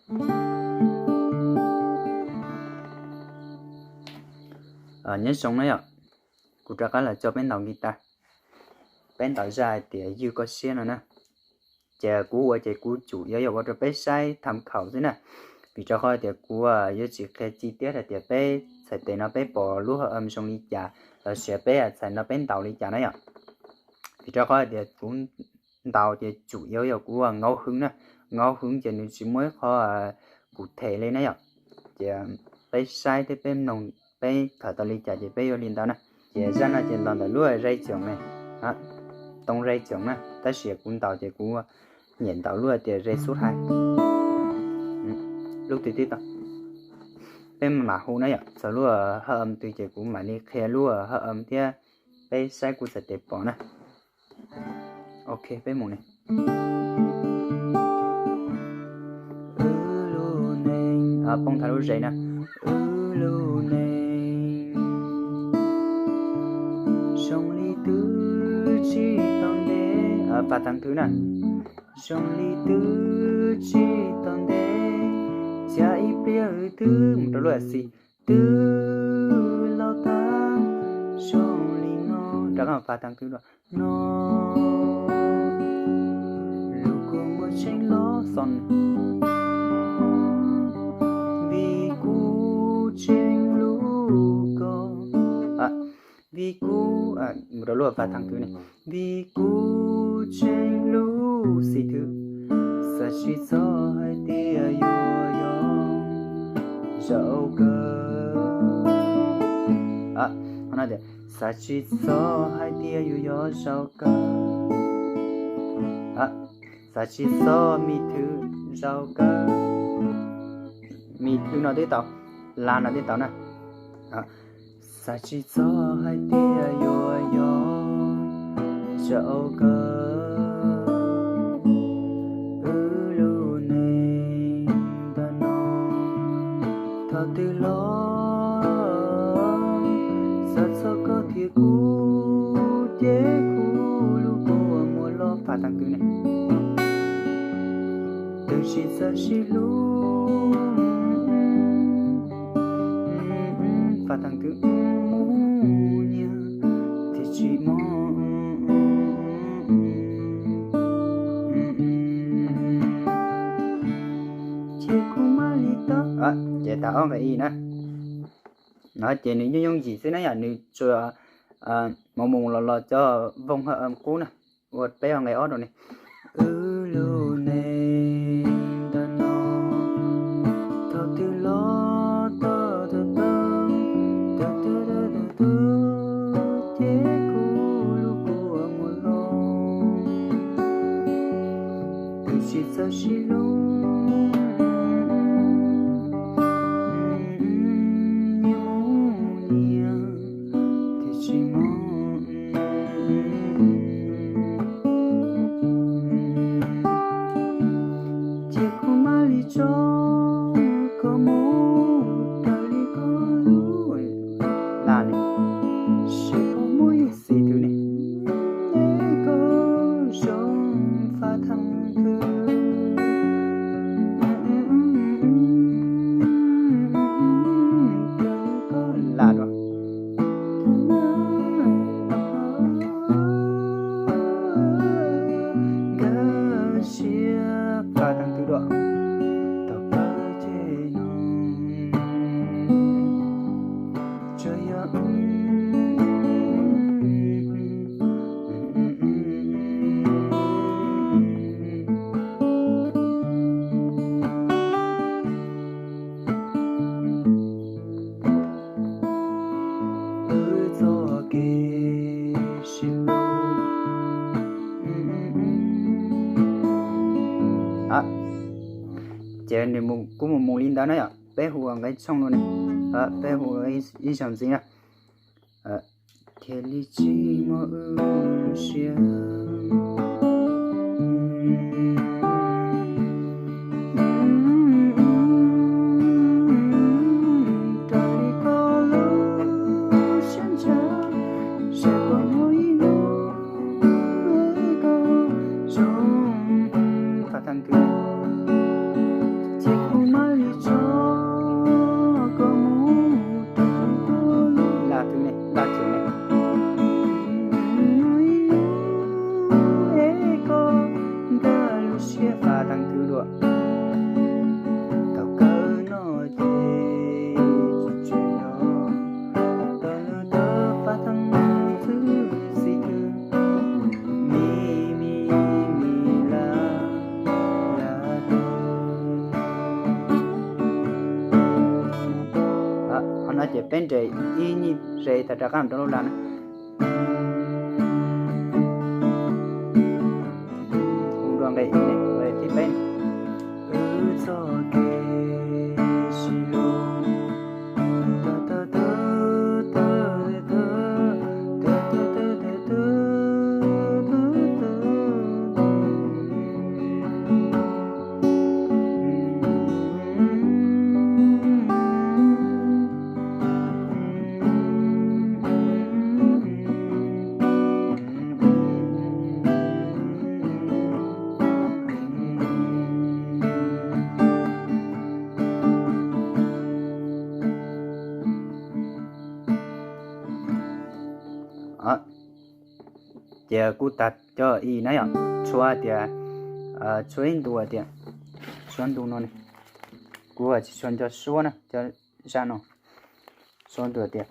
Nyob zoo na yom, kuv rov qab los coj peb ntaus guitar. Peb ntaus zaj hais tias ywg koj siab no na. Ces kuv ua ces kuv tsum yuav yog ua rau peb saib tham khom xwb na, vim rau qhov tias kuv yuav tsis qhia chi tiab hais tias peb txhais tes no peb pom lub haj zoo li cas los sis peb txhais no peb ntaus li cas na yom. Vim rau qhov hais tias kuv ntaus ces tsum yuav yog kuv ua ngau hwv na, ngau hwv ces nws tsis muaj ib qho kuv them li na yom. Ces peb saib thiab peb mloog, peb khaws tau li cas ces peb yuav li ntawd na. Ces zaj no ces ntaus ntawm lub zaj coom ne, too zaj coom na, tab sis kuv ntaus ces kuv nyiam ntaus lub tias zaj xub hais. Lub twg twb tau, peb mam hu na yom, txog lub haj twg ces kuv mam li qhia lub haj thiab peb saib kuv txhais tes pom na. Ok, peb mus ne. Poob thav lub zes na. Wb lub neej zoo li twb tsis tau ntev, pas thab thwb na, zoo li twb tsis tau ntev, cas ib pliag wb twb mus rau lub xis, twb laus tag zoo li no, rov qab pas thab thwb no, lub kua muag tseem los xos, vim kuv tseem hlub koj, vim kuv, mus rau lub pas thab thwb ne, vim kuv tseem hlub xis thwb, xav tsis txog hais tias yuav yog zaum kawg. Xav tsis txog hais tias yuav yog zaum kawg, xav tsis txog mi thwb zaum kawg. Mi thwb no twb tau, la no twb tau na. Xav tsis txog hais tias yuav yog zaum kawg. Wb lub neej ntawm no, thaum twg los xav txog koj thiab kuv, ces kuv lub kua muag los, pas thab thwb ne, twb tsis txawj sib hlub, pas thab thwb, mus nyiag thiaj tsis mob. Ces kuv mam li tau, ces tau ob nqe ib na. No ces nws yooj yooj yim xwb na yom, nws tsuas mus mus los los cov voog haj qub na. Ua peb ob nqe ob rau ne. Wb lub neej ntawm no, thaum twg los tau tau tau, tau tau tau tau tau, ces kuv lub kua muag los, twb tsis txawj sib hlub, nyias mus nyias thiaj tsis mob. Ces kuv mam li tso koj mus raws li koj lub, la ne, seb puas muaj ib xis thwb ne, es koj zoo, pas thab thwb, la dua. Nkag siab, pas thab thwb dua. Tau kawg ces no, tsuas yog wb txoj kev sib hlub. Ces nws kuj mus mus li ntawd na yom, peb hu nqe tshooj no ne, peb hu ib zaug ntxiv na. Thiaj li tsis mob wb lub siab. Raws li koj lub siab ntshaw, seb puas muaj ib hnub koj zoo, pas thab thwb, ces kuv Peb nres ib nyij ze tas rov qab mus rau lub la na. Mus dua nqe ib ne, nqe thib peb. Wb txoj kev sib hlub. Ces kuj tag cov i na yom, tshuav tias, tshuav ib ntu tias, tshuav ntu no ne, kuv tsis tshua nco suab na, cov zaj no, tshuav ntu tias,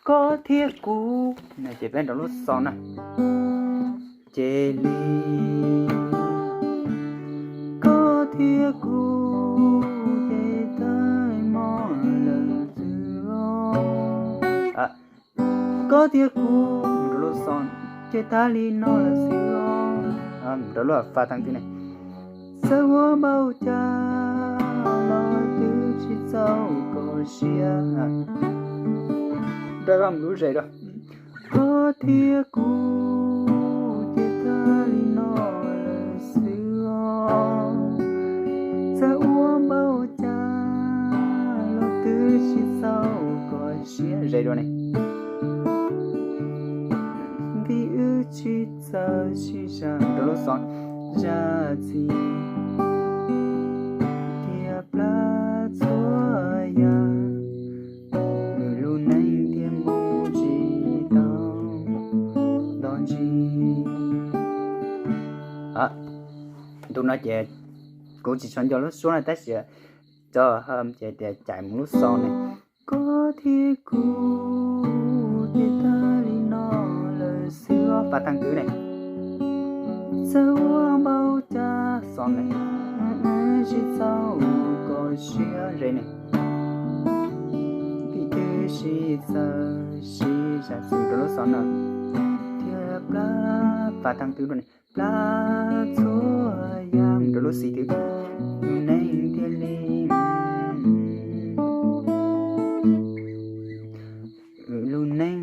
koj thiab kuv, ces peb nrau lub xo na, cia li, koj thiab kuv, ces tag li no lawm xwb os. Koj thiab kuv, nrau lub xo, ces tag li no lawm xwb os. Nrau lub fa thaj twg ne, txawm ua npaum cas los twb tsis txaus koj siab. Rov qab mus lub ze rau, koj thiab kuv, ces tag li no lawm xwb os. Txawm ua npaum cas los twb tsis txaus koj siab ze dua ne, vim wb tsis txawj sib zam, nrau lub xo, zam txim tias plab txhua yam, wb lub neej thiaj mus tsis tau ntawm ntsis. Ntu no ces kuv tsis tshua nco lub suab na tab sis cov ha ces tias cais mus lub xo ne, koj thiab kuv, ces tag li no lawm xwb os. Fa thaj twg ne, txawm ua npaum cas xo ne, tsis txaus koj siab ze ne, vim twb tsis txawj sib zam, txim rau lub xo na, tias plab, fa thaj twg ne, plab txhua yam, rau lub xi twg, lub neej thiaj li, wb lub neej,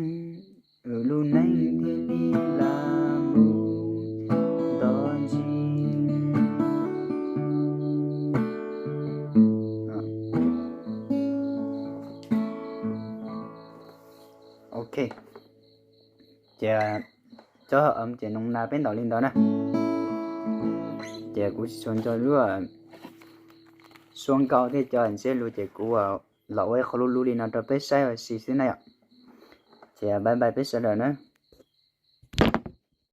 wb lub neej thiaj li lam mus ntawm ntsis. Ok, ces cov ha ces noo na peb ntaus li ntawd na. Ces kuv tsis tshua nco lub suab nkauj thiab cov ntsiab lus ces kuv los ua ib qho lub lub li no rau peb saib ua si xwb na yom. Ces bye bye peb sawv daws na.